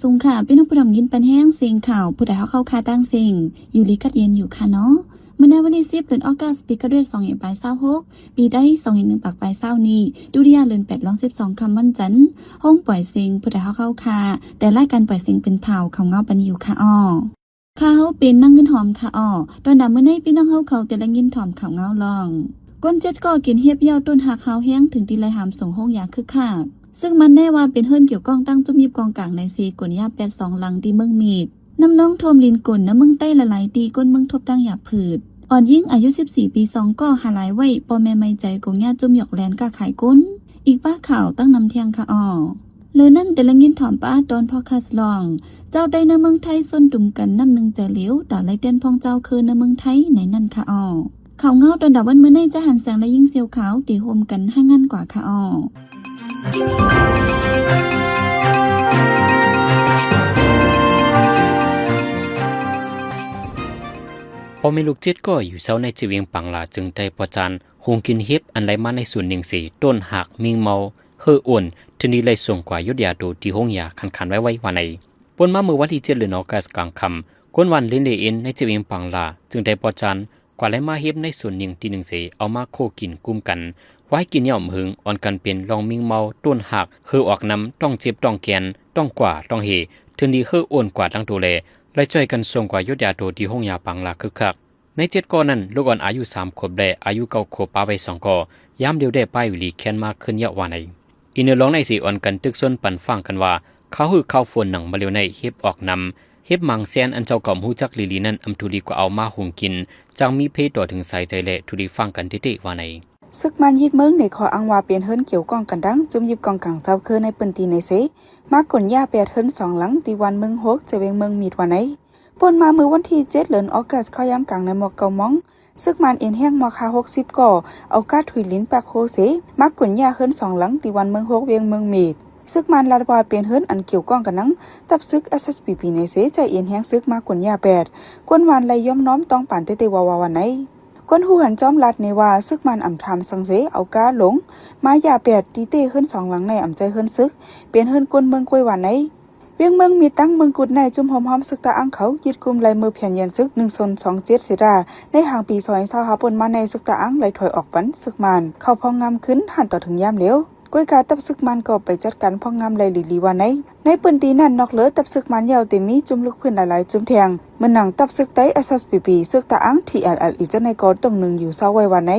ສົງຂາ ພີ່ນ້ອງຜູ້ຮັບຍິນປັນແຮງ ເສັງຂ່າວ ຜູ້ໃດຮອກເຂົ້າຄາຕັ້ງເສັງ ຢູ່ດີກັດເຢັນຢູ່ຄະເນາະ. ມື້ໃນວັນທີສິບ ເດືອນອອກກັສ ປີກະເດີດ ສອງພັນປາຍຊາວຫົກ ປີໄທ ສອງພັນໜຶ່ງປາກປາຍຊາວນີ້ ດຸລິຍາເດືອນແປດ ລອງສິບສອງຄ່ຳ ວັນຈັນ ໂຮງປ່ອຍເສັງ ຜູ້ໃດຮອກເຂົ້າຄາ ແຕ່ລາຍການປ່ອຍເສັງເປັນຂ່າວ ເຂົ້າເງົາປານນີ້ຢູ່ຄະອໍ. ຂ້າເຮົາເປັນນາງເງິນຫອມຄະອໍ. ຕອນດາມມື້ໃນ ພີ່ນ້ອງເຮົາເຂົາແຕ່ລະຍິນຖອມຂ່າວເງົາລອງ ຄົນເຈັດກໍກິນເຫັບ ຍ້ອນຕົ້ນຮັກຮາວແຮງ ເຖິງທີ່ໄລ່ຫາມສົ່ງໂຮງຢາຄຶກຄັກ. ຊຶກມັນແນ່ວ່າເປັນເຮືອນກ່ຽວຂ້ອງຕັ້ງຈຸ້ມຢິບກອງກາງໃນເຊ ກົນຢາແປດສອງຫຼັງທີ່ເມືອງມີດ. ນ້ຳນອງຖ້ວມລິນກົນ ນຳເມືອງໃຕ້ຫຼາຍໆ ທີ່ຄົນເມືອງທົບຕັ້ງຢາພືດ. ອ່ອນຍິງອາຍຸສິບສີ່ປີສອງກໍຫາລາຍໄວ້ ພໍ່ແມ່ໄໝໃຈກົງຍາຈຸ້ມຢອກແລ່ນຄ້າຂາຍກົນ ອີກປ້າຂ່າວຕັ້ງນຳແທ່ງຄະອໍ. ເລີນັ້ນແຕ່ລະຍິນຖອມປ້າຕອນພອດຄາສລອງ ເຈົ້າໄດ້ນຳເມືອງໄທຊົນດຸມກັນ ນ້ຳໜຶ່ງໃຈຫຼຽວ ຕາໄລ່ແຕ່ນພອງເຈົ້າຄືນຳເມືອງໄທໃນນັ້ນຄະອໍ. ຂ່າວເງົາຕອນດາວັນມື້ໃນ ຈະຫັນແສງ ແລະ ຍິງສຽວຂາວ ທີ່ຮ່ວມກັນຮາຍງານກວ່າຄະອໍ. ພໍ່ແມ່ລູກເຈັດກໍຢູ່ເຊົາໃນເຈວຽງປາງລາ ເຊິ່ງໄດ້ປອດຈານ ໂຮງກິນເຫັບອັນໄລ່ມາໃນສວນໜຶ່ງເສ ຕົ້ນຫັກມິງເມົາ ເຮີ້ໂອນ ເທື່ອນີ້ໄລ່ສົ່ງກວ່າຢຸດຢາໂຕທີ່ໂຮງຢາຄັນໆໄວໆວ່າໃນ. ປ່ນມາເມື່ອວັນທີເຈັດ ເດືອນອອກກັສກາງຄ່ຳ ຄົນບ້ານເລນເລເອັນ ໃນເຈວຽງປາງລາ ເຊິ່ງໄດ້ປອດຈານ ກວ່າໄລ່ມາເຫັບໃນສວນໜຶ່ງທີ່ໜຶ່ງເສ ເອົາມາໂຄກິນກຸ່ມກັນ ວາຍກິນຍາມຫຶງ ອ່ອນກັນເປັນລອງມິງເມົາ ຕົ້ນຫັກ ເຮີ້ອອກນ້ຳ ຕ້ອງເຈັບ ຕ້ອງແກ່ນ ຕ້ອງກວາ ຕ້ອງເຮ ເທື່ອນີ້ເຮີ້ໂອນກວ່າທັງໂຕແລ ໄລ່ຈ່ອຍກັນສົ່ງກວ່າຢຸດຢາໂຕທີ່ໂຮງຢາປາງລາຄຶກຄັກ. ໃນເຈັດກໍນັ້ນ ລູກອ່ອນອາຍຸສາມຂວບ ແລະ ອາຍຸເກົ້າຂວບ ປະໄວ້ສອງກໍ ຍາມດຽວແດ່ປ້າຍວິລີແຄນມາຄືນຍາວວ່າໃນ. ອີກເນື້ອລອງໃນເສ ອ່ອນກັນຕຶກຊົນປັ່ນຟັງກັນວ່າ ຄາວຮືຄາວຝົນໜັງມາເລວໃນ ເຫັບອອກນ້ຳ ເຫັບໝາງແຊນ ອັນເຈົ້າກໍບໍ່ຮູ້ຈັກລີລີນັ້ນ ອຳທຸລີກວ່າເອົາມາຫຸງກິນ ຈັ່ງມີເພຕໍ່ເຖິງສາຍໃຈ ແລະ ທຸລີຟັງກັນເຕະໆວ່າໃນ. ຊຶກມານຍຶດເມືອງໃນຂໍ້ອ້າງວ່າເປັນເຮືອນກ່ຽວຂ້ອງກັນດັ່ງ ຈຸ້ມຢິບກອງກາງເຈົ້າເຄີໃນພື້ນທີ່ໃນເຊ ມາກົນຢາແປດເຮືອນສອງຫຼັງ ທີ່ວັນເມືອງຫົກ ເຈວຽງເມືອງມີດວ່າໃນ. ປ່ນມາເມື່ອວັນທີເຈັດ ເດືອນອອກກັສ ເຂົ້າຍາມກາງໃນໝອກເກົ້າໂມງ ຊຶກມານເອັນແຮງໝອກຫ້າຫົກສິບກໍ ເອົາກາດຫຸຍລິນປາກໂຮເສ ມາກົນຢາເຮືອນສອງຫຼັງ ທີ່ວັນເມືອງຫົກ ວຽງເມືອງມີດ. ຊຶກມານລາດວ່າເປັນເຮືອນອັນກ່ຽວຂ້ອງກັນນຳ ຕັບຊຶກ ເອສເອສບີບີ ໃນເຊ ໃຈເອັນແຮງຊຶກມາກົນຢາແປດ ກົນວານໄລ່ຍອມນ້ອມຕ້ອງປານເຕະໆວ່າໆວ່າໃນ. ຄົນຮູ້ຫັນຈອມລາດແນ່ວ່າ ຊຶກມານອຳທາມສັງເສ ເອົາກາດຫຼົງມາຢາແປດ ທີ່ເຕະເຮືອນສອງຫຼັງໃນອຳໃຈເຮືອນຊຶກ ເປັນເຮືອນຄົນເມືອງກ້ວຍວ່າໃນ. ວຽງເມືອງມີດ ຕັ້ງເມືອງກຸດໃນ ຈຸ້ມໂຮມຮອມຊຶກຕະອາງເຂົາຍຶດກຸມໄລ່ເມືອງແຜ່ນຍານຊຶກ ໜຶ່ງສູນສອງເຈັດເສດາ ໃນຫາງປີສອງພັນຊາວຫ້າ ປົນມາໃນ ຊຶກຕະອາງໄລ່ຖອຍອອກປັນຊຶກມານເຂົ້າພອງງາມຂຶ້ນ ຫັນຕໍ່ເຖິງຍາມແລ້ວ. ກ້ວຍກາຕັບຊຶກມານກໍໄປຈັດການພອງງາມໄລ່ລີລີວ່າໃນ. ໃນພື້ນທີ່ນັ້ນ ນອກເຫຼືອຕັບຊຶກມານແລ້ວ ແຕ່ມີຈຸ້ມລຸກພື້ນຫຼາຍໆຈຸ້ມແທງ ເໝືອນໜັງຕັບຊຶກໄຕ້ ເອສເອສບີບີ ຊຶກຕະອາງ ທີແອລແອລອີ ຈັ່ງໃດກໍຕ້ອງໜຶ່ງຢູ່ເຊົາໄວ້ວ່າໃນ.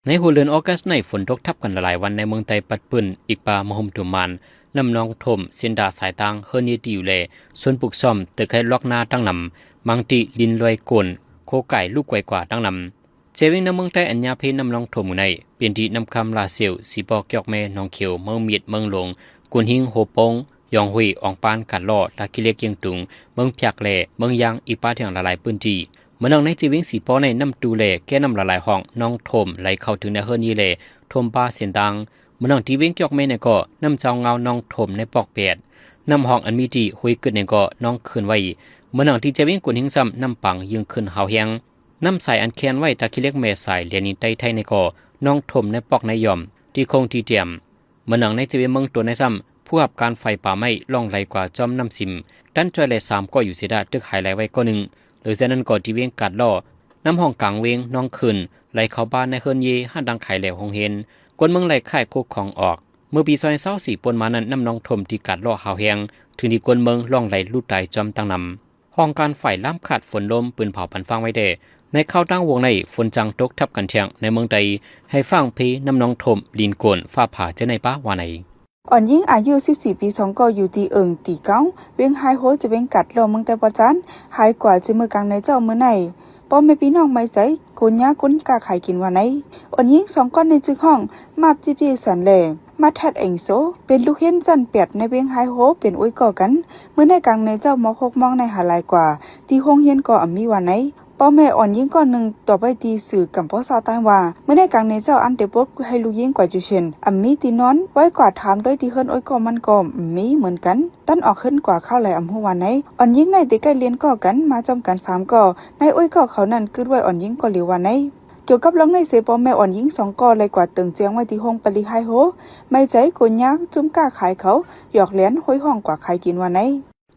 ໃນຫົວເດືອນອອກກັສໃນ ຝົນຕົກທັບກັນຫຼາຍໆວັນໃນເມືອງໃຕ້ ປັດປື້ນ ອີກປາມະຫຸມຕຸມມານ ນ້ຳນອງຖ້ວມ ເສັ້ນດາສາຍຕ່າງ ເຮີນເຍຕິຢູ່ແລ ສວນປຸກຊ້ອມ ຕຶກໄຄລອກນາຕັ້ງນຳ ມັງຕິ ລິນລວຍໂກນ ໂຄກາຍ ລູກກວາຍກວ່າຕັ້ງນຳ. ເຊວຽງນຳເມືອງໃຕ້ ອັນຍາເພນ້ຳນອງຖ້ວມໝູ່ໃນ ເປັນທີ່ນ້ຳຄຳ ລາຊຽວ ສີປໍ ກຽວແມ ໜອງຂຽວ ເມືອງມີດ ເມືອງຫຼວງ ກຸນຫິງ ໂຮໂປ່ງ ຢອງຫຸຍ ອອງປານ ກາດລໍ້ ຕາຂີ້ເຫຼັກ ກຽງຕຸງ ເມືອງພຽກແລ ເມືອງຢາງ ອີກປາເຖິງຫຼາຍໆພື້ນທີ່. ເໝືອນໜັງໃນເຈວຽງສີປໍໃນ ນ້ຳຕູແລ ແກ່ນ້ຳຫຼາຍໆຮ່ອງ ນອງຖ້ວມໄຫຼເຂົ້າເຖິງໃນເຮີນເຍແລ ຖ້ວມປ່າເສັ້ນທາງ. ເໝືອນໜັງທີ່ວຽງກຽວແມໃນກໍ ນ້ຳເຈົ້າງາວນອງຖ້ວມໃນປອກແປດ ນ້ຳຮ່ອງອັນມີທີ່ຫ້ວຍກຶດໃນກໍ ນອງຄືນໄວ້. ເໝືອນໜັງທີ່ເຈວຽງກຸນຫິງຊ້ຳ ນ້ຳປັງຍິງຂຶ້ນຮາວແຮງ ນ້ຳສາຍອັນແຄນໄວ້ຕາຂີ້ເຫຼັກແມ່ສາຍ ແລະ ນິງໃຕ້ໄທໃນກໍ ນອງຖ້ວມໃນປອກໃນຢອມ ທີ່ຄົງທີ່ຕຽມ. ເໝືອນໜັງໃນເຈວຽງເມືອງຕົວໃນຊ້ຳ ຜູ້ຮັບການໄຟປ່າໄມ້ລ່ອງໄຫຼກວ່າຈອມນ້ຳຊິມ ຕັນຈ້ອຍແລ ສາມກໍຢູ່ເສດາ ຕຶກຫາຍໄຫຼໄວ້ກໍໜຶ່ງ. ເຫຼືອຈາກນັ້ນກໍທີ່ວຽງກາດລໍ້ ນ້ຳຮ່ອງກາງວຽງ ນອງຄືນ ໄຫຼເຂົ້າບ້ານໃນເຮືອນເຍ ຮ້ານດາງຂາຍແລ ໂຮງຮຽນ ຄົນເມືອງໄລ່ຂາຍຄູ່ຂອງອອກ. ເມື່ອປີສອງພັນຊາວສີ່ ປົນມານັ້ນ ນ້ຳນອງຖ້ວມທີ່ກາດລໍ້ຮາວແຮງ ເຖິງທີ່ຄົນເມືອງລ່ອງໄຫຼຫຼຸດຕາຍຈອມຕັ້ງນຳ. ຫ້ອງການຝ່າຍລາມຂາດຝົນລົມ ປືນເຜົາປັນຟັງໄວ້ແດ່ ໃນຄາວຕັ້ງວົງໃນ ຝົນຈັ່ງຕົກທັບກັນແທງໃນເມືອງໃຕ້ ໃຫ້ຟັງເພນ້ຳນອງຖ້ວມ ລິນໂກນ ຟ້າຜ່າ ເຈົ້າໃນປ່າວ່າໃນ. ອ່ອນຍິງອາຍຸສິບສີ່ປີສອງກໍ ຢູ່ທີ່ເອີ່ງຕີເກົ້າ ວຽງໄຮໂຮ ຈະວຽງກາດລໍ້ ເມືອງໃຕ້ປອດຈານ ຫາຍກວ່າຈາກມື້ກາງໃນເຈົ້າມື້ໃນ. ພໍ່ແມ່ພີ່ນ້ອງໄມໃຈ ໂກນຍາຄົນຄ້າຂາຍກິນວ່າໃນ. ອ່ອນຍິງສອງຄົນໃນຈຶກຫ້ອງ ມາບຈິບເຢສັນ ແລ ມາທັດເອັງໂຊ ເປັນລູກຮຽນຊັ້ນແປດໃນວຽງໄຮໂຮ ເປັນເອື້ອຍກໍກັນ. ມື້ໃນກາງໃນເຈົ້າ ມອກຫົກໂມງໃນຫາລາຍກວ່າ ທີ່ໂຮງຮຽນກໍອຳມີວ່າໃນ. ພໍ່ແມ່ອ່ອນຍິງກໍໜຶ່ງຕອບໄວ້ທີ່ສື່ກຳປອນຊາວໃຕ້ວ່າ ມື້ໃນກາງໃນເຈົ້າ ອັນໄດ້ພົບໃຫ້ລູກຍິງກວ່າຢູ່ເຊັ່ນ ອຳມີທີ່ນອນ ໄວ້ກວ່າຖາມດ້ວຍທີ່ເຮືອນເອື້ອຍກໍມັນກໍອຳມີເໝືອນກັນ ຕັນອອກເຮືອນກວ່າຄາວໃດອຳຮູ້ວ່າໃນ. ອ່ອນຍິງໃນໄດ້ໃກ້ລຽນກໍກັນມາຈອມກັນສາມກໍ ໃນເອື້ອຍກໍເຂົານັ້ນຄິດໄວ້ອ່ອນຍິງກໍຫຼຽວວ່າໃນ. ກ່ຽວກັບເລື່ອງໃນເສ ພໍ່ແມ່ອ່ອນຍິງສອງກໍໄດ້ກວ່າເຕີງແຈ້ງໄວ້ທີ່ໂຮງປະລິໄຮໂຮ ໄມໃຈ ໂກນຍາຈຸ້ມຄ້າຂາຍເຂົາ ຢອກແລ່ນຫ້ວຍຫ້ອງກວ່າຂາຍກິນວ່າໃນ.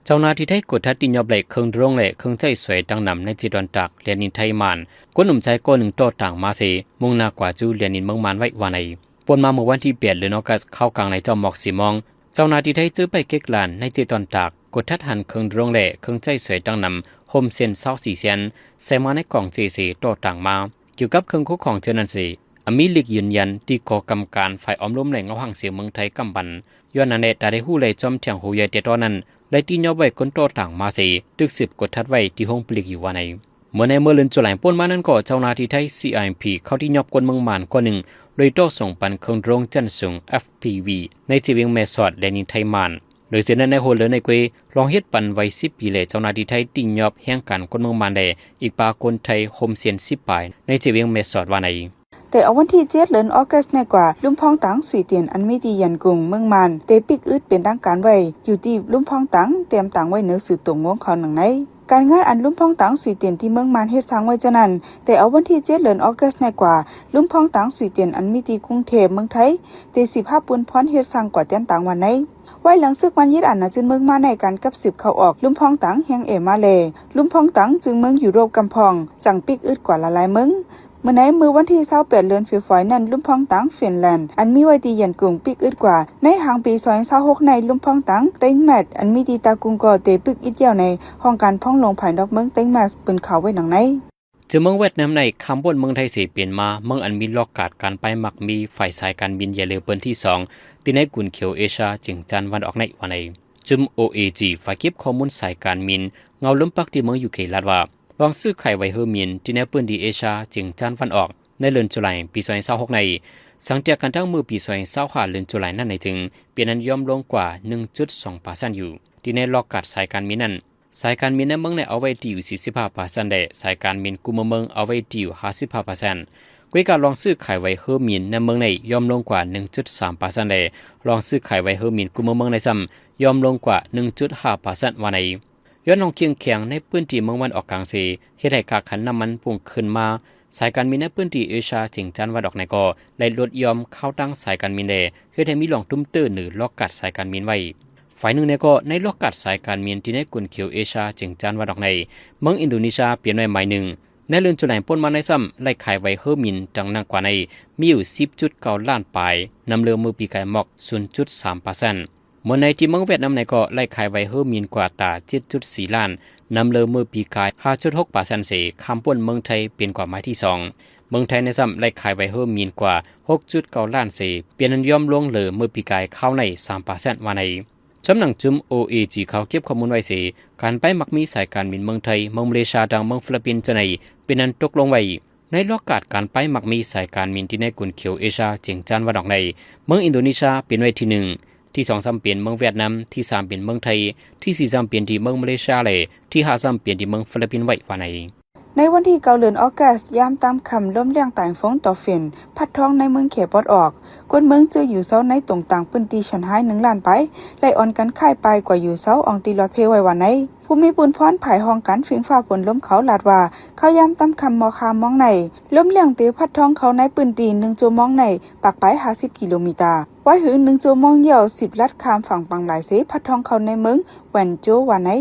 ເຈົ້າໜ້າທີ່ໄທກົດທັດຕີນຍົອບໄດ້ເຄື່ອງໂດຣນ ແລະ ເຄື່ອງໃຊ້ສອຍຕັ້ງນຳໃນເຂດດອນຕາກ ແລນດິນໄທ-ມານ. ຄົນໜຸ່ມຊາຍຄົນໜຶ່ງຕໍ່ຕ້າງມາເສ ມຸ່ງໜ້າກວ່າສູ່ແລນດິນເມືອງມານໄວ້ວ່າໃນ. ປ່ວນມາເມື່ອວັນທີແປດ ເດືອນອາກົດ ເຂົ້າກາງໃນເຈົ້າໝອກສີ່ໂມງ, ເຈົ້າໜ້າທີ່ໄທເຈີປ້າຍເກັກລານໃນເຂດດອນຕາກ ກົດທັດຫັນເຄື່ອງໂດຣນ ແລະ ເຄື່ອງໃຊ້ສອຍຕັ້ງນຳ ໂຮມເຊນຊາວສີ່ແສນ ໃສ່ມາໃນກ່ອງເຈເສ ຕໍ່ຕ່າງມາ. ກ່ຽວກັບເຄື່ອງຄຸ້ມຄອງເທື່ອນັ້ນເສ ອາມີເລກຢືນຢັນທີ່ກອງກຳກັບການຝ່າຍອ້ອມລວມ ແລະ ເງົາຫາງສຽງເມືອງໄທກຳບັນ. ຍ້ອນນັ້ນແຫຼະ ຕາໄດ້ຮູ້ ແລະ ຈອມແທງຫູໃຫຍ່ແຕ່ຕອນນັ້ນ ໄດ້ຕີນຍົອບໄວ້ຄົນຕໍ່ຕ່າງມາເສ ຖືກສືບກົດທັດໄວ້ທີ່ໂຮງຜະລິດຢູ່ວ່າໃນ. ເມື່ອໃນມື້ເດືອນຈຸລາຍ ປົນມານັ້ນກໍ ເຈົ້າໜ້າທີ່ໄທ ຊີອາຍເອັມພີ ເຂົ້າຕີນຍົອບຄົນເມືອງມານຄົນໜຶ່ງ ໂດຍຕໍ່ສົ່ງປັນເຄື່ອງໂດຣນຊັ້ນສູງ ເອັຟພີວີ ໃນເຂດວຽງແມ່ສອດ ແລນດິນໄທ-ມານ. ໂດຍເຊັ່ນນັ້ນ ໃນໂຮເລີ ໃນເກວ ລອງເຮັດປັນໄວສິບປີ ແລະ ເຈົ້າໜ້າທີ່ໄທຕີນຍົອບແຮງການຄົນເມືອງມານ ແລະ ອີກປາຄົນໄທ ໂຮມເຊນສິບປາຍ ໃນເຂດວຽງແມ່ສອດວ່າໃນ. ແຕ່ອອກວັນທີເຈັດ ເດືອນອາກົດ ໃນກວ່າ ລຸ່ມພອງຕາງ ສວຍຕຽນ ອັນມີທີ່ຢຽນກຸງ ເມືອງມານ ໄດ້ປິກອຶດເປັນທາງການໄວ້ ຢູ່ທີ່ລຸ່ມພອງຕາງ ແຕ້ມຕາງໄວ້ເໜືອຊື່ຕົງວົງເຂົາໜັງໃນ. ການງານອັນລຸ່ມພອງຕາງ ສວຍຕຽນ ທີ່ເມືອງມານເຮັດສ້າງໄວ້ເຈົ້ານັ້ນ ແຕ່ອອກວັນທີເຈັດ ເດືອນອາກົດ ໃນກວ່າ ລຸ່ມພອງຕາງ ສວຍຕຽນ ອັນມີທີ່ກຸງເທບ ເມືອງໄທ ໄດ້ສືບຮັບບຸນພອນເຮັດສ້າງກວ່າແຕ້ມຕາງວ່າໃນ. ໄວ້ຫຼັງເສິກມານຍຶດອານາຈັກເມືອງມາໃນ ການກັບສືບເຂົ້າອອກລຸ່ມພອງຕາງແຮງແອມາ ແລະ ລຸ່ມພອງຕາງຈຶ່ງເມືອງຢູໂຣບກຳພອງ ຈັ່ງປິກອຶດກວ່າຫຼາຍໆເມືອງ. ເມື່ອໃນມື້ວັນທີຊາວແປດ ເດືອນເຟບຣາຍ ນັ້ນ ລຸ່ມພອງຕາງ ຟິນແລນ ອັນມີໄວ້ທີ່ຢຽນກຸງ ປິກອຶດກວ່າ. ໃນຫາງປີສອງພັນຊາວຫົກ ໃນລຸ່ມພອງຕາງ ເຕັງແມັດ ອັນມີທີ່ຕາກຸງ ກໍໄດ້ປິກອຶດແລ້ວໃນຫ້ອງການພອງຫຼວງພາຍນອກເມືອງ ເຕັງແມັດ ເປີດຂ່າວໄວ້ໜັງໃນ. ຈາກເມືອງຫວຽດນາມໃນ ຂ້າມພົ້ນເມືອງໄທເສ ເປັນມາເມືອງອັນມີລັອກກາດການປ້າຍໝາກມີ ຝ່າຍສາຍການບິນໃຫຍ່ເລີເປີ້ນທີສອງ ທີ່ໃນກຸນເຂດເອເຊຍ ຈຽງຈານວັນອອກໃນວ່າໃນ. ຈຸ້ມ ໂອເອຈີ ຝ່າຍເກັບຂໍ້ມູນສາຍການບິນ ເງົາລົມປັກທີ່ເມືອງຢູເຄ ລາດວ່າ ລອງຊື້ຂາຍໄວເຮີໝິນ ທີ່ໃນພື້ນທີ່ເອເຊຍ ຈຽງຈານວັນອອກ ໃນເດືອນຈຸລາຍ ປີສອງພັນຊາວຫົກໃນ ສັງເຕຍກັນຕັ້ງມື້ປີສອງພັນຊາວຫ້າ ເດືອນຈຸລາຍນັ້ນໃນ ຈຶ່ງເປັນອັນຍອມລົງກວ່າ ໜຶ່ງຈຸດສອງເປີເຊັນ ຢູ່ ທີ່ໃນລັອກກາດສາຍການບິນນັ້ນ ສາຍການບິນໃນເມືອງໃນເອົາໄວ້ທີ່ຢູ່ ສີ່ສິບຫ້າເປີເຊັນ ແລະ ສາຍການບິນຄູ່ເມືອງເມືອງເອົາໄວ້ທີ່ຢູ່ ຫ້າສິບຫ້າເປີເຊັນ. ກວຍກາລອງຊື້ຂາຍໄວເຮີໝິນໃນເມືອງໃນ ຍ່ອມລົງກວ່າ ໜຶ່ງຈຸດສາມເປີເຊັນ ແລະ ລອງຊື້ຂາຍໄວເຮີໝິນຄູ່ເມືອງເມືອງໃນຊ້ຳ ຍ່ອມລົງກວ່າ ໜຶ່ງຈຸດຫ້າເປີເຊັນ ວ່າໃນ. ຍ້ອນຄວາມເຄັ່ງແຂງໃນພື້ນທີ່ເມືອງວັນອອກກາງເສ ເຮັດໃຫ້ຄ່າຄັນນ້ຳມັນພຸ່ງຂຶ້ນມາ. ສາຍການບິນໃນພື້ນທີ່ເອເຊຍ ຈຽງຈານວັນອອກໃນກໍໄດ້ລົດຢ່ອມຂ່າວຕັ້ງສາຍການບິນ ແລະ ເຮັດໃຫ້ມີລອງຕຸ້ມເຕີເໜີລັອກກາດສາຍການບິນໄວ້. ຝ່າຍໜຶ່ງແນກໍ ໃນລັອກກາດສາຍການບິນທີ່ໃນກຸນເຂດເອເຊຍ ຈຽງຈານວັນອອກໃນ ເມືອງອິນໂດເນເຊຍປ່ຽນໄວ້ໝາຍໜຶ່ງ. ໃນເດືອນຈຸລາຍ ປົນມາໃນຊ້ຳ ໄລ່ຂາຍໄວເຮີໝິນ ດັ່ງນາງກວ່າໃນ ມີຢູ່ ສິບຈຸດເກົ້າລ້ານປາຍ ນຳເລີເມື່ອປີກາຍໝອກ ສູນຈຸດສາມເປີເຊັນ. ເມື່ອໃນທີ່ເມືອງຫວຽດນາມໃນກໍໄລ່ຂາຍໄວເຮີໝິນກວ່າຕາ ເຈັດຈຸດສີ່ລ້ານ ນຳເລີເມື່ອປີກາຍ ຫ້າຈຸດຫົກເປີເຊັນເສ ຂ້າມພົ້ນເມືອງໄທປ່ຽນກວ່າໝາຍທີສອງ. ເມືອງໄທໃນຊ້ຳໄລ່ຂາຍໄວເຮີໝິນກວ່າ ຫົກຈຸດເກົ້າລ້ານເສ ປ່ຽນອັນຍອມລົງເລີເມື່ອປີກາຍຄາວໃນ ສາມເປີເຊັນ ວ່າໃນ. ຈຳໜັງຈຸ້ມ ໂອເອຈີ ເຂົາເກັບຂໍ້ມູນໄວ້ເສ ການປ້າຍໝາກມີສາຍການບິນເມືອງໄທ ເມືອງມາເລເຊຍ ທັງເມືອງຟີລິບປິນເຈົ້າໃນ ເປັນອັນຕົກລົງໄວ້. ໃນລັອກກາດການປ້າຍໝາກມີສາຍການບິນທີ່ໃນກຸນເຂດເອເຊຍ ຈຽງຈານວັນອອກໃນ ເມືອງອິນໂດເນເຊຍປ່ຽນໄວ້ທີໜຶ່ງ, ທີສອງຊ້ຳເປັນເມືອງຫວຽດນາມ, ທີສາມເປັນເມືອງໄທ, ທີສີ່ຊ້ຳປ່ຽນທີ່ເມືອງມາເລເຊຍ ແລະ ທີຫ້າຊ້ຳປ່ຽນທີ່ເມືອງຟີລິບປິນໄວ້ວ່າໃນ. ໃນວັນທີເກົ້າ ເດືອນອາກົດ ຍາມຕາມຄ່ຳ ລົມແລ້ງຕາຍຟົງ ໂຕຟິນ ພັດທອງໃນເມືອງແຂປອດອອກ. ຄົນເມືອງເຈີຢູ່ເຊົາໃນຕົງຕ່າງພື້ນທີ່ຊຽນຮາຍ ໜຶ່ງລ້ານປາຍ ໄດ້ອອນກັນຄ້າຍປາຍກວ່າຢູ່ເຊົາ ອອງຕີລອດເພໄວ້ວ່າໃນ. ຜູ້ມີບຸນພອນພາຍຫ້ອງການຝິງຟ້າຝົນລົມເຂົາລາດວ່າ ເຂົ້າຍາມຕາມຄ່ຳໝໍກຫ້າໂມງໃນ ລົມແລ້ງເຕພັດທອງເຂົ້າໃນພື້ນທີ່ໜຶ່ງຊົ່ວໂມງໃນປາກປາຍຫ້າສິບກິໂລມີຕາ. ໄວ້ຫຶງໜຶ່ງຊົ່ວໂມງຍາວສິບລັດຂ້າມຝັ່ງປາງຫຼາຍເສ ພັດທອງເຂົ້າໃນເມືອງແວນໂຈວ່າໃນ.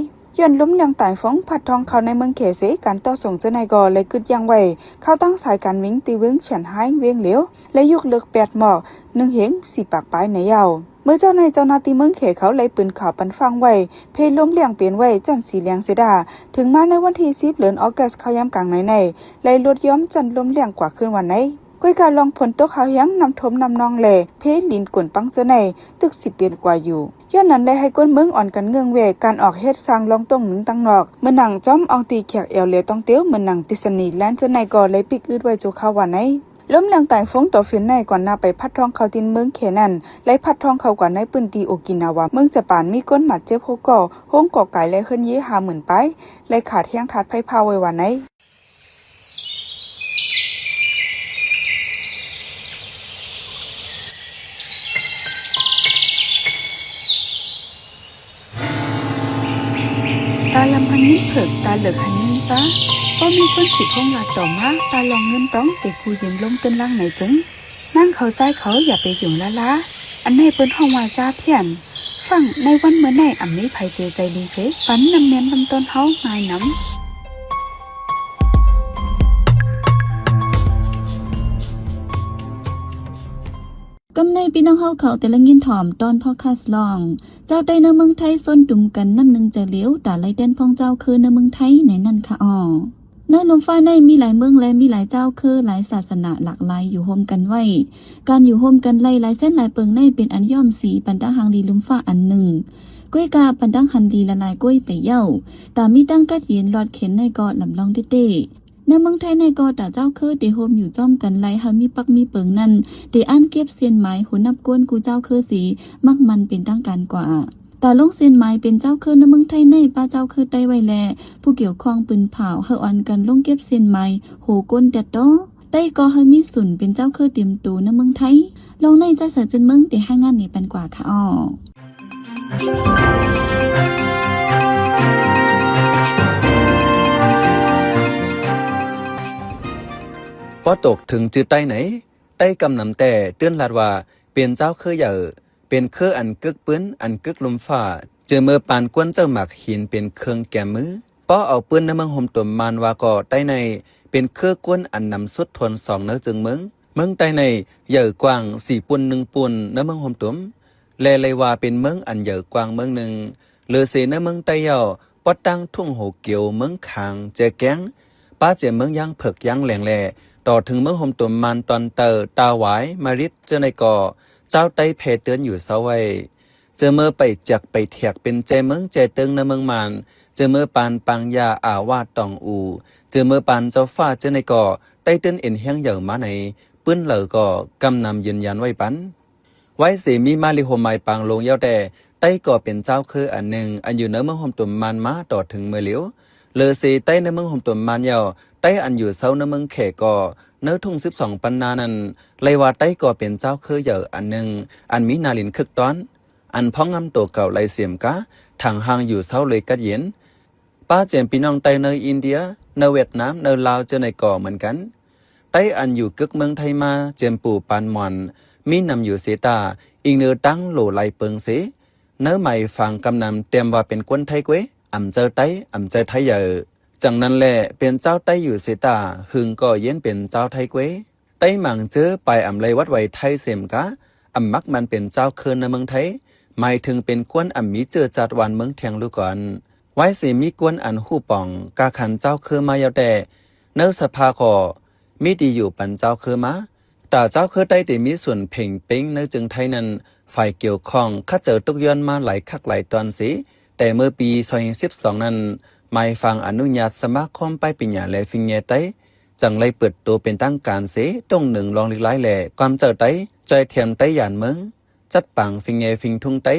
ຍ້ອນລົມແລ້ງຕາຍຟົງພັດທອງເຂົ້າໃນເມືອງແຂເສ ການຕໍ່ສົ່ງເຈົ້າໃນກໍໄດ້ກຶດຢັ້ງໄວ້ ເຂົ້າຕັ້ງສາຍການບິນທີ່ວຽງຊຽນຮາຍ ວຽງຫຼຽວ ແລະ ຍົກເລີກແປດໝໍກ ໜຶ່ງເຮັງສີ່ປາກປາຍໃນຍາວ. ເມື່ອເຈົ້າໃນເຈົ້າໜ້າທີ່ເມືອງແຂເຂົາໄດ້ປືນຂ່າວປັນຟັງໄວ້ ເພລົມແລ້ງປ່ຽນໄວ້ຈັ່ນສີແດງເສດາ ເຖິງມາໃນວັນທີສິບ ເດືອນອາກົດ ເຂົ້າຍາມກາງໃນໃນ ໄດ້ລົດຢ່ອມຈັ່ນລົມແລ້ງກວ່າຄືນວັນໃນ. ກວຍກາລອງຝົນຕົກຫາວແຮງ ນ້ຳຖົມນ້ຳໜອງ ແລະ ເພລິນກົນປັງເຈົ້າໃນ ຕຶກສິປ່ຽນກວ່າຢູ່. ຍ້ອນນັ້ນ ໄດ້ໃຫ້ຄົນເມືອງອ່ອນກັນເງື່ອນແວ່ການອອກເຮັດສ້າງລອງຕົງໜຶ່ງຕັງນອກ ເໝືອນໜັງຈອມອອງຕີແຂກແອວເລຕ້ອງເຕວ ເໝືອນໜັງດິສນີແລນ ເຈົ້າໃນກໍໄດ້ປິກອຶດໄວ້ຊົ່ວຄາວວ່າໃນ. ລົມແລ້ງຕາຍຟົງໂຕຟິນໃນ ກ່ອນໜ້າໄປພັດທອງເຂົ້າຖິ່ນເມືອງແຂນັ້ນ ໄດ້ພັດທອງເຂົ້າກວ່າໃນພື້ນທີ່ໂອກິນາວາ ເມືອງຈະປານ ມີຄົນບາດເຈັບຫົກກໍ ໂຮງກໍກາຍ ແລະ ເຮືອນເຢຫ້າໝື່ນປາຍ ໄດ້ຂາດແຮງທາດໄຟຟ້າໄວ້ວ່າໃນ. ຕາລຳຫັ້ນຍິນເຜິກ ຕາເລິກຫັ້ນຍິນຊາ ບໍ່ມີຄົນສິບຫົງລາດຕໍ່ມາ ປາລອງເງິນຕອງ ເຕກູຢືມລົມຕື່ນຫຼັງໃນຈຶ່ງ ນາງເຂົາຊາຍເຂົາຢ່າໄປຫຍຸ້ງລາລາ ອັນໃນເພິ່ນຮ້ອງວ່າຈາພຽນ ເຟ ທັງໃນວັນມື້ນີ້ ອຳມີໃຜເຈໃຈດີເສ ປັນນ້ຳແມ່ນນ້ຳຕົ້ນເຮົາງາຍນຳ. ກຳໃນພີ່ນ້ອງເຮົາເຂົາແຕ່ລະຍິນຖອມຕອນພອດຄາສລອງ ເຈົ້າໄຕ້ໃນເມືອງໄທຊົນດຸມກັນນ້ຳໜຶ່ງໃຈຫຼຽວ ຕາໄລ່ແຕ່ນພ້ອງເຈົ້າຄືໃນເມືອງໄທໃນນັ້ນຄະອໍ. ໃນລຸ່ມຟ້າໃນມີຫຼາຍເມືອງ ແລະ ມີຫຼາຍເຈົ້າຄື ຫຼາຍສາສະໜາຫຼາກຫຼາຍຢູ່ໂຮມກັນໄວ້. ການຢູ່ໂຮມກັນໄລ່ຫຼາຍເຊັ່ນຫຼາຍເປິງໃນເປັນອັນຍ້ອມສີປັນຕາຫາງດີລຸ່ມຟ້າອັນໜຶ່ງ. ກ້ວຍກາປັນຕາຫາງດີລະລາຍກ້ວຍໄປເຍົາ. ຕາມີຕັ້ງກັດເຢັນລອດເຂັນໃນກໍລຳລອງເຕ້ໆ. ໃນເມືອງໄທໃນກໍຕາເຈົ້າຄືເຕໂຮມຢູ່ຈ້ອມກັນໄລ່ໃຫ້ມີປັກມີເປິງນັ້ນ ເຕອ່ານເກັບເສັ້ນໝາຍໂຫນນັບກ້ວນກູ່ເຈົ້າຄືສີ ມັກມັນເປັນທາງການກວ່າ. ຕາລົງເສັ້ນໝາຍເປັນເຈົ້າຄືໃນເມືອງໄທໃນ ປ້າເຈົ້າຄືໄຕ້ໄວ້ແລະ ຜູ້ກ່ຽວຂ້ອງປືນຜາວ ໃຫ້ອ່ອນກັນລົງເກັບເສັ້ນໝາຍໂຫກົ້ນແຕ່ໂຕ. ໄຕ້ກໍໃຫ້ມີສຸນເປັນເຈົ້າຄືເຕັມໂຕໃນເມືອງໄທ. ລອງໃນຈາກສາຍເຈີນເມືອງ ເຕຮາຍງານນີ້ປັນກວ່າຄະອໍ. ພໍຕົກເຖິງຈື່ໄຕ້ໃນ ໄຕ້ກຳນຳແຕ້ຕື່ນລາດວ່າ ເປັນເຈົ້າຄືໃຫຍ່ ເປັນຄືອັນກຶກປືນ ອັນກຶກລຸ່ມຟ້າ ເຈີເມີປານກວນເຈົ້າໝາກຫີນເປັນເຄື່ອງແກມມື. ພໍເອົາປືນໃນເມືອງໂຮມຕຸມມານວ່າກໍໄຕ້ໃນ ເປັນຄືກວນອັນນຳສຸດທວນສອງໃນເຈີງເມືອງ. ເມືອງໄຕ້ໃນໃຫຍ່ກວ້າງສີ່ປຸ້ນໜຶ່ງປຸ້ນໃນເມືອງໂຮມຕຸມ ແລະ ໄລ່ວ່າເປັນເມືອງອັນໃຫຍ່ກວ້າງເມືອງໜຶ່ງ. ເລີເຊໃນເມືອງໄຕ້ເຍົາ ປອດຕັ້ງທຸ່ງໂຫກຽວ ເມືອງຂາງ ແຈແກ້ງ ປາເຈຍເມືອງຢ່າງເຜິກຢ່າງແຫຼງ ແລະ ຕໍ່ເຖິງເມືອງໂຮມຕຸມມານຕອນໃຕ້ ຕາຫວາຍ ມາລິດ ເຈົ້າໃນກໍ ເຈົ້າໄຕ້ແຜ່ເຕືອນຢູ່ເຊົາໄວ້. ເຈີເມີໄປຈັກໄປແທກເປັນແຈເມືອງແຈເຕີງໃນເມືອງມານ ເຈີເມີປານປາງຢາ ອາວາດ ຕອງອູ ເຈີເມີປານເຈົ້າຟ້າ ເຈົ້າໃນກໍ ໄຕ້ຕື່ນເອັນແຮງໃຫຍ່ມາໃນ ປືນເລີກໍກຳນຳຢືນຢັນໄວ້ປັນ. ໄວ້ເສມີມາລິໂຮມາຍປາງລົງເຍົາແຕ່ ໄຕ້ກໍເປັນເຈົ້າຄືອັນໜຶ່ງ ອັນຢູ່ໃນເມືອງໂຮມຕຸມມານມາຕໍ່ເຖິງເມື່ອຫຼຽວ. ເລີເຊໄຕ້ໃນເມືອງໂຮມຕຸມມານເຍົາ ໄຕ້ອັນຢູ່ເຊົາໃນເມືອງແຂກໍ ໃນທຸ່ງສິບສອງປັນນານັ້ນ ໄລ່ວ່າໄຕ້ກໍເປັນເຈົ້າຄືໃຫຍ່ອັນໜຶ່ງ ອັນມີໜ້າຫຼິ້ນຄຶກຕ້ອນ ອັນພອງງາມໂຕເກົ່າໄລ່ເສມກາ ທາງຫ່າງຢູ່ເຊົາເລີຍກັດເຢັນ. ປາເຈຍມພີ່ນ້ອງໄຕ້ໃນອິນເດຍ ໃນຫວຽດນາມ ໃນລາວ ເຈົ້າໃນກໍເໝືອນກັນ. ໄຕ້ອັນຢູ່ກຶກເມືອງໄທມາ ເຈຍມປູປານໝອນ ມີນຳຢູ່ເສຕາ ອີງເນີຕາງໂຫຼຫຼາຍເປິງເສ ໃນໝາຍຟາງກຳນຳແຕ້ມວ່າເປັນກວນໄທກວຍ ອຳເຈົ້າໄຕ້ ອຳເຈົ້າໄທໃຫຍ່. ຈັ່ງນັ້ນແຫຼະ ເປັນເຈົ້າໄຕ້ຢູ່ເສຕາ ຫຶງກໍເຢັນເປັນເຈົ້າໄທກວຍ. ໄຕ້ໝາງເຈີປາຍອຳໄລວັດໄຫວໄທເສມກາ ອຳມັກມັນເປັນເຈົ້າຄືນໃນເມືອງໄທ ໝາຍເຖິງເປັນກວນອຳມີເຈີຈາດຫວານເມືອງແທງລູກກອນ. ໄວ້ເສມີກວນອັນຮູ້ປ່ອງກາຂັນເຈົ້າຄືມາເຍົາແຕ່ ໃນສະພາກໍມີດີຢູ່ປັນເຈົ້າຄືມາ. ຕາເຈົ້າຄືໄຕ້ໄດ້ມີສ່ວນເພັງເປັງໃນເຈີງໄທນັ້ນ ຝ່າຍກ່ຽວຂ້ອງຄາດເຈົ້າຕົກຍ້ອນມາຫຼາຍຄັກຫຼາຍຕອນເສ ແຕ່ເມື່ອປີສອງພັນສິບສອງນັ້ນ ໝາຍຟາງອະນຸຍາດສະມາຄົມປາຍປີຍາ ແລະ ຟິງແຍໄຕ້ ຈັ່ງໄດ້ເປີດໂຕເປັນທາງການເສ ຕົງໜຶ່ງລອງລິກລາຍ ແລະ ຄວາມເຈົ້າໄຕ້ ຈ່ອຍແຖມໄຕ້ຢານເມືອງ ຈັດປາງຟິງແຍຟິງທຸງໄຕ້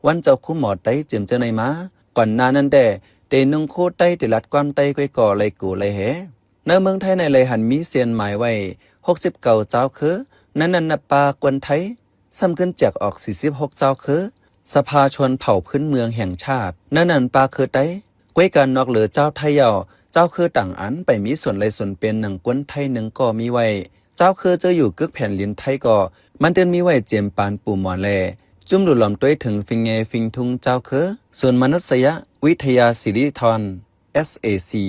ວັນເຈົ້າຄູໝໍໄຕ້ ເຈີມເຈົ້າໃນມາ. ກ່ອນໜ້ານັ້ນແຕ່ ເຕນຸ່ງໂຄໄຕ້ ເຕລັດຄວາມໄຕ້ ກ້ວຍກໍໄລ່ໂກໄລ່ແຮ. ໃນເມືອງໄທໃນໄລ່ຫັ້ນມີເສັ້ນໝາຍໄວ້ຫົກສິບເກົ້າເຈົ້າຄື ໃນນັ້ນນັບປາກວນໄທ ຊ້ຳຂຶ້ນແຈກອອກສີ່ສິບຫົກເຈົ້າຄື ສະພາຊົນເຜົ່າພື້ນເມືອງແຫ່ງຊາດ ໃນນັ້ນປາຄືໄຕ້. ກ້ວຍການນອກເຫຼືອເຈົ້າໄທເຍົາ ເຈົ້າຄືຕ່າງອັນໄປມີສ່ວນໄລ່ສ່ວນເປັນໜັງກວນໄທໜຶ່ງກໍມີໄວ້. ເຈົ້າຄືເຈີຢູ່ກຶກແຜ່ນດິນໄທກໍມັນຕື່ນມີໄວ້ເຈມປານປູໝອນແລ ຈຸ້ມຫຼູຫຼອມຕົວເອງເຖິງຟິງແຍຟິງທຸງເຈົ້າຄື ສູນມະນຸດສະຍະວິທະຍາສິລິທອນ ເອສເອຊີ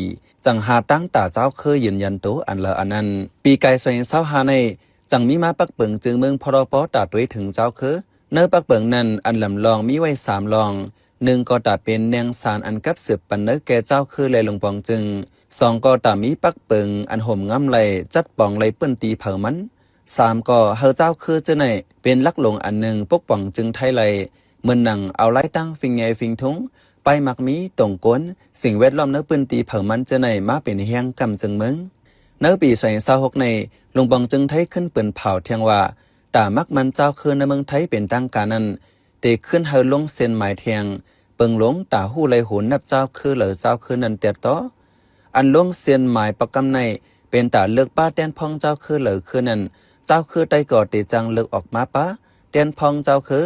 ຈັ່ງຫາຕັ້ງຕາເຈົ້າຄືຢືນຢັນໂຕອັນລາວອັນນັ້ນ. ປີກາຍສອງພັນຊາວຫ້າໃນ ຈັ່ງມີມາປັກເປິງເຈີງເມືອງ ພລປ ຕາຕົວເອງເຖິງເຈົ້າຄື. ໃນປັກເປິງນັ້ນ ອັນລຳລອງມີໄວ້ສາມລອງ. ໜຶ່ງກໍຕາເປັນແນງສານອັນກັບສືບປັນເນີແກ່ເຈົ້າຄື ແລະ ຫຼົງປອງເຈີງ. ສອງກໍຕາມີປັກເປິງອັນໂຮມງາມໄລ່ ຈັດປອງໄລ່ເປີ້ນຕີເຜີາມັນ. ສາມກໍໃຫ້ເຈົ້າຄືເຈົ້າໃນເປັນຫຼັກຫຼວງອັນໜຶ່ງປົກປ້ອງເຈີງໄທໄລ່ ເໝືອນໜັງເອົາລາຍຕັ້ງຟິງແຍຟິງທຸງ ປ້າຍໝາກມີ ຕົງໂກນ ສິ່ງແວດລ້ອມໃນພື້ນທີ່ເຜົ່າມັນເຈົ້າໃນມາເປັນແຮງກຳເຈີງເມືອງ. ໃນປີສອງພັນຊາວຫົກໃນ ຫຼົງປອງເຈີງໄທຂຶ້ນປືນເຜົາແທງວ່າ ຕາມັກມັນເຈົ້າຄືໃນເມືອງໄທເປັນທາງການນັ້ນ ເຕຂຶ້ນໃຫ້ລົງເສັ້ນໝາຍແທງ ເບິ່ງລົງຕາຮູ້ໄລ່ໂຫນນັບເຈົ້າຄືເລີເຈົ້າຄືນັ້ນແຕ່ຕໍ່. ອັນລົງເສັ້ນໝາຍປະກຳໃນ ເປັນຕາເລືອກປ້າແຕ່ນພ້ອງເຈົ້າຄືເລີຄືນັ້ນ ເຈົ້າຄືໄຕ້ກໍເຕຈ້າງເລືອກອອກມາປ້າແຕ່ນພ້ອງເຈົ້າຄື.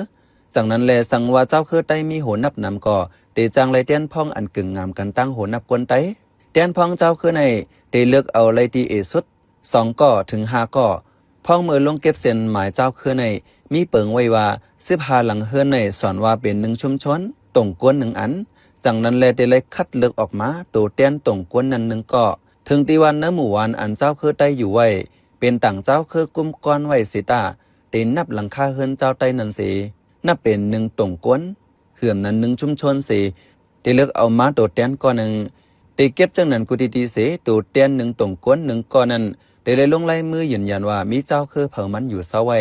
ຈັ່ງນັ້ນແລ ສັງວ່າເຈົ້າຄືໄຕ້ມີໂຫນັບນຳກໍ ເຕຈ້າງໄລ່ແຕ່ນພ້ອງອັນກຶງງາມກັນຕັ້ງໂຫນັບກວນໄຕ້. ແຕ່ນພ້ອງເຈົ້າຄືໃນ ເຕເລືອກເອົາໄລ່ທີ່ເອສຸດ ສອງກໍເຖິງຫ້າກໍ ພ້ອງເມື່ອລົງເກັບເສັ້ນໝາຍເຈົ້າເຄືອໃນ ມີເປິງໄວ້ວ່າ ສິບຫ້າຫຼັງເຮືອນໃນ ສ່ອນວ່າເປັນໜຶ່ງຊຸມຊົນ, ຕົງກວນໜຶ່ງອັນ. ຈັ່ງນັ້ນແລ ໄດ້ໄລ່ຄັດເລືອກອອກມາ ໂຕແທນຕົງກວນນັ້ນໜຶ່ງກໍ. ເຖິງທີ່ວ່າໃນໝູ່ບ້ານອັນເຈົ້າເຄືອໄຕ້ຢູ່ໄວ້ ເປັນຕ່າງເຈົ້າເຄີກຸມກອນໄວ້ເສຍຕາ ໄດ້ນັບຫຼັງຄາເຮືອນເຈົ້າໄຕ້ນັ້ນເສ ນັບເປັນໜຶ່ງຕົງກວນ, ເຮືອນນັ້ນໜຶ່ງຊຸມຊົນເສ ໄດ້ເລືອກເອົາມາໂຕແທນກໍໜຶ່ງ ໄດ້ເກັບຈັ່ງນັ້ນກູຕີໆເສ ໂຕແທນໜຶ່ງຕົງກວນໜຶ່ງກໍນັ້ນ ໄດ້ໄລ່ລົງລາຍມືຢືນຢັນວ່າ ມີເຈົ້າເຄີເຜົ່າມັນຢູ່ເຊົາໄວ້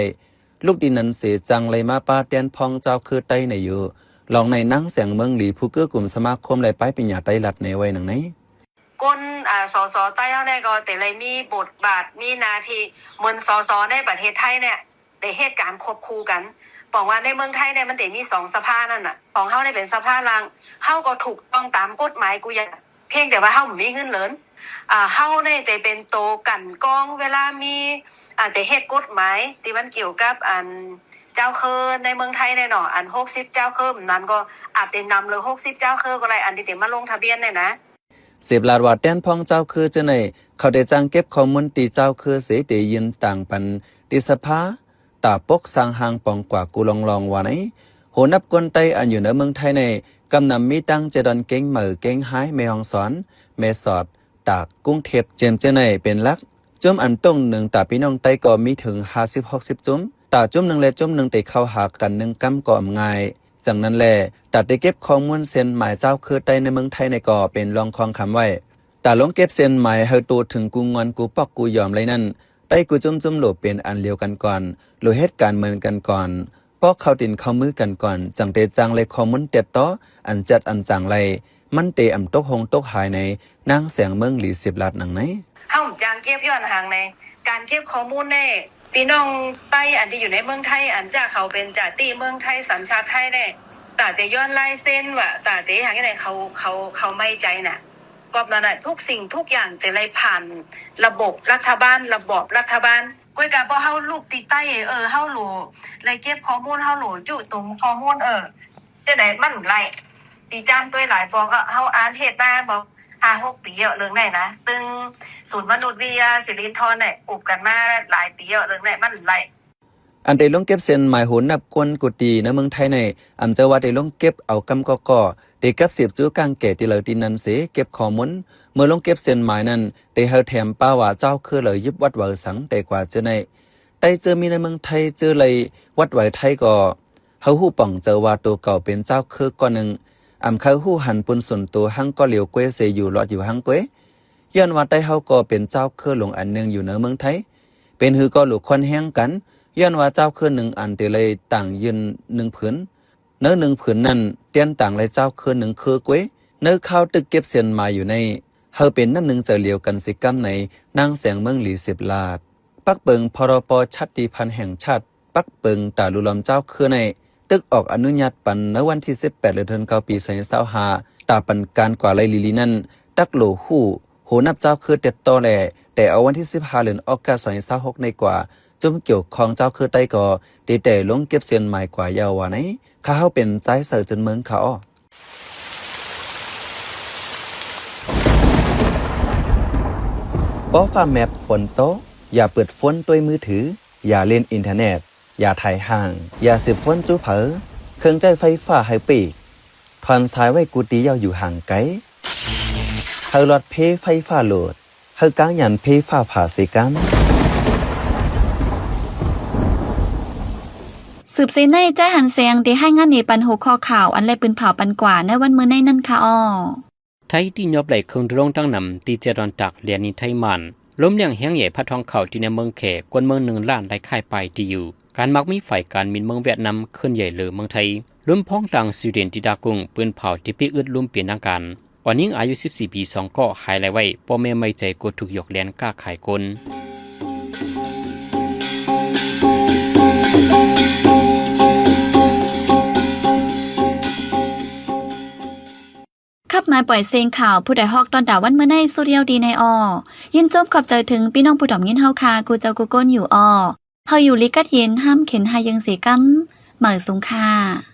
ລູກດິນນັ້ນເສ ຈັ່ງໄລ່ມາປະແທນພ້ອງເຈົ້າເຄີໄຕ້ໃນຢູ່. ລອງໃນນາງ ແສງເມືອງຫຼີ ຜູ້ເກີ້ກຸມສະມາຄົມ ແລະ ປາຍປັນຍາໄຕ້ລັດໃນໄວ້ໜັງໃນ. ຄົນ ອາ ສສ ໃຕ້ເຮົານີ້ກໍໄດ້ໄດ້ມີບົດບາດ ມີໜ້າທີ່ເໝືອນ ສສ ໃນປະເທດໄທນີ້ ໄດ້ເຮັດການຄວບຄູ່ກັນ. ບອກວ່າໃນເມືອງໄທນີ້ມັນໄດ້ມີສອງສະພານັ້ນນະ ຂອງເຮົານີ້ເປັນສະພາລ່າງ ເຮົາກໍຖືກຕ້ອງຕາມກົດໝາຍກູຢ່າງ ພຽງແຕ່ວ່າເຮົາບໍ່ມີເງິນເລີນ ອາ ເຮົານີ້ໄດ້ເປັນໂຕກັ່ນກອງເວລາມີ ອາ ໄດ້ເຮັດກົດໝາຍທີ່ມັນກ່ຽວກັບອັນເຈົ້າເຄີໃນເມືອງໄທແນ່ເນາະ ອັນຫົກສິບເຈົ້າເຄີນັ້ນ ກໍອາດໄດ້ນຳເລີຍຫົກສິບເຈົ້າເຄີກໍໄດ້ ອັນທີ່ໄດ້ມາລົງທະບຽນນີ້ນະ. ເສບລາດວ່າ ແທນພ້ອງເຈົ້າເຄີເຈົ້າໃນ ເຂົາໄດ້ຈ້າງເກັບຂໍ້ມູນທີ່ເຈົ້າເຄີເສ ໄດ້ຍື່ນຕາງປັນທີ່ສະພາ ຕາປົກສ້າງຮ່າງປອງກວ່າກູລອງລອງວ່າໃນ. ໂຫນັບຄົນໄຕ້ອັນຢູ່ໃນເມືອງໄທໃນ ກຳນຳມີຕັ້ງເຈດອນ ເກງໃໝ່ ເກງຮາຍ ແມ່ຮ່ອງສອນ ແມ່ສອດ ຕາກ ກຸງເທບ ເຊັ່ນເຈົ້າໃນເປັນຫຼັກ. ຈຸ້ມອັນຕົງໜຶ່ງຕາພີ່ນ້ອງໄຕ້ກໍມີເຖິງຫ້າສິບ ຫົກສິບຈຸ້ມ ຕາຈຸ້ມໜຶ່ງ ແລະ ຈຸ້ມໜຶ່ງໄດ້ເຂົ້າຫາກັນໜຶ່ງກຳກໍອຳງ່າຍ. ຈັ່ງນັ້ນແລ ຕາໄດ້ເກັບຂໍ້ມູນເສັ້ນໝາຍເຈົ້າເຄີໄຕ້ໃນເມືອງໄທໃນກໍເປັນລອງຄອງຄຳໄວ້. ຕາລົງເກັບເສັ້ນໝາຍໃຫ້ໂຕເຖິງກູງອນ ກູປອກ ກູຢອມໄລນັ້ນ ໄຕ້ກູຈຸ້ມຈຸ້ມໂຫຼເປັນອັນລຽວກັນກ່ອນ ໂຫຼເຮັດການເໝືອນກັນກ່ອນ ປອກເຂົ້າຕີນເຂົ້າມືກັນກ່ອນ ຈັ່ງໄດ້ຈ້າງໄລ່ຂໍ້ມູນແຕດຕໍ່ ອັນຈັດອັນຈາງໄລ່ ມັນເຕອຳຕົກຫົງຕົກຫາຍໃນ. ນາງ ແສງເມືອງຫຼີ ເສບລາດໜັງໃນ. ເຮົາຈ້າງເກັບຍ້ອນຫຍັງໃນ ການເກັບຂໍ້ມູນແນ່ ພີ່ນ້ອງໄຕ້ອັນທີ່ຢູ່ໃນເມືອງໄທ ອັນຈາກເຂົາເປັນຈາຕິເມືອງໄທ ສັນຊາດໄທແນ່ ຕາແຕ່ຍ້ອນລາຍເຊັນວ່າ ຕາແຕ່ຫຍັງໃນ ເຂົາ ເຂົາ ເຂົາໄມ່ໃຈນະ. ກອບນັ້ນນະ ທຸກສິ່ງທຸກຢ່າງຈະໄດ້ຜ່ານລະບົບລັດຖະບານ ລະບອບລັດຖະບານ. ກ້ວຍກະບໍ່ເຮົາລູກຕິດໃຕ້ ເອີ ເຮົາໂຫຼໄດ້ເກັບຂໍ້ມູນ ເຮົາໂຫຼຈຸຕົງຂໍ້ມູນ ເອີ ຈັ່ງໃດມັນໄດ້ ປີຈານຕົວຫຼາຍບອກ ເຮົາອ່ານເຮັດມາບອກ ຫ້າຫົກປີແລ້ວເລື່ອງໃດນະ ຕຶງສູນມະນຸດວິທະຍາສິລິນທອນໄດ້ອົບກັນມາຫຼາຍປີແລ້ວເລື່ອງໃດມັນໄດ້. ອັນໄດ້ລົງເກັບເສັ້ນໝາຍໂຫນັບຄົນກຸຕິໃນເມືອງໄທໃນ ອຳຈະວ່າໄດ້ລົງເກັບເອົາກຳກໍກໍ ໄດ້ກັບສືບຈູກາງແກ່ທີ່ເຫຼົ່າທີ່ນັ້ນເສ ເກັບຂໍ້ມູນ ເມື່ອລົງເກັບເສັ້ນໝາຍນັ້ນ ໄດ້ໃຫ້ແຖມປາວ່າເຈົ້າຄືເຫຼົ່າຍຶບວັດວາສັງແຕ່ກວ່າເຈີໃນ ໄຕ້ເຈີມີໃນເມືອງໄທ ເຈີໄລ່ວັດວາໄທກໍ ເຮົາຮູ້ປ່ອງເຈີວ່າໂຕເກົ່າເປັນເຈົ້າຄືກ້ອນໜຶ່ງ ອຳເຄີຍຮູ້ຫັນປຸນສົນໂຕຫັ້ງກໍຫຼຽວເກວເສຢູ່ລອດຢູ່ຮັ່ງເກວ ຍ້ອນວ່າໄຕ້ເຮົາກໍເປັນເຈົ້າຄືຫຼວງອັນໜຶ່ງຢູ່ໃນເມືອງໄທ ເປັນຫືກໍຫຼູກຄວນແຮງກັນ ຍ້ອນວ່າເຈົ້າຄືໜຶ່ງອັນເຕໄລຕ່າງຢືນໜຶ່ງຜືນ ໃນໜຶ່ງຜືນນັ້ນ ແຕ່ນຕ່າງໄລເຈົ້າຄືໜຶ່ງຄືເກວ ໃນຄາວຕຶກເກັບເສັ້ນໝາຍຢູ່ໃນ ເຮົາເປັນນ້ຳໜຶ່ງໃຈລຽວກັນຊິກຳໃນ ນາງ ແສງເມືອງຫຼີ ເສບລາດ. ປັກເປິງ ພຣປ ຊາດຕິພັນແຫ່ງຊາດ ປັກເປິງຕາລຸລອມເຈົ້າຄືໃນ ຕຶກອອກອະນຸຍາດປັນໃນວັນທີສິບແປດ ເດືອນເກົ້າ ປີສອງພັນຊາວຫ້າ ຕາປັນການກວ່າໄລລີລີນັ້ນ ຕັກໂຫຼຮູ້ ໂຫນັບເຈົ້າຄືແຕດຕໍ່ແລ ແຕ່ເອົາວັນທີສິບຫ້າ ເດືອນອອກກາ ສອງພັນຊາວຫົກໃນກວ່າ ຈຸ້ມກ່ຽວຂ້ອງເຈົ້າຄືໄຕ້ກໍ ໄດ້ແຕ່ລົງເກັບເສັ້ນໝາຍກວ່າຍາວວ່າໃນ. ຂ້າເຮົາເປັນຊາຍເສີຈຸນເມືອງ ຂ້າອໍ. ພໍຟ້າແມັບຝົນຕົກ ຢ່າເປີດໂຟນດ້ວຍມືຖື, ຢ່າຫຼິ້ນອິນເຕີເນັດ, ຢ່າຖ່າຍຫ້າງ, ຢ່າສືບໂຟນຈູ້ເຜີ, ເຄື່ອງໃຊ້ໄຟຟ້າໃຫ້ປີກ, ຖອນສາຍໄວ້ກູຕີເຍົາຢູ່ຫ່າງໄກ, ໃຫ້ຫຼອດເພໄຟຟ້າໂຫຼດ, ໃຫ້ກາງຍານເພຟ້າຜ່າເສກຳ. ສືບເສຍໃນ ຈາຍຫັນແສງ ໄດ້ລາຍງານໃຫ້ປັນຫົວຂໍ້ຂ່າວ ອັນໄດ້ປືນເຜົາປັນກວ່າໃນວັນມື້ໃນນັ້ນຄ່ະອໍ. ໄທຕິຍອບໄດ້ເຄື່ອງໂດຣນຕັ້ງນຳ ທີ່ຈະດອນຕາກແລນນິໄທມານ ລົມແຮງແຮງໃຫຍ່ພັດທ້ອງເຂົ້າທີ່ໃນເມືອງແຂ ຄົນເມືອງໜຶ່ງລ້ານລາຍຄ້າຍປາຍທີ່ຢູ່ ການມັກມີຝ່າຍການມິນເມືອງຫວຽດນາມເຄື່ອນໃຫຍ່ເລີເມືອງໄທ ລົມພ້ອງຕ່າງສະຫວີເດນທີ່ດາກຸງ ປືນເຜົາທີ່ປີອຶດລຸມເປັນທາງການ ອ່ອນຍິງອາຍຸສິບສີ່ປີສອງກໍຫາຍລາຍໄວ້ ພໍ່ແມ່ໄໝ້ໃຈກົດທຸກຢອກແລນຄ້າຂາຍຄົນ. ຂັບມາປ່ອຍເສັງຂ່າວ ຜູ້ໃດຮອກຕ້ອນຕາວັນມື້ໃນສຸດຍາວດີໃນອໍ. ຍິນຊົມຂອບໃຈເຖິງພີ່ນ້ອງຜູ້ຖອມຍິນເຮົາຄ່າ ກູເຈົ້າກູຄົນຢູ່ອໍ. ເຮົາຢູ່ລີກັດເຢັນ ຫ້າມເຂັນຫາຍເຢິງເສກຳ ໝາຍສູງຄ່າ.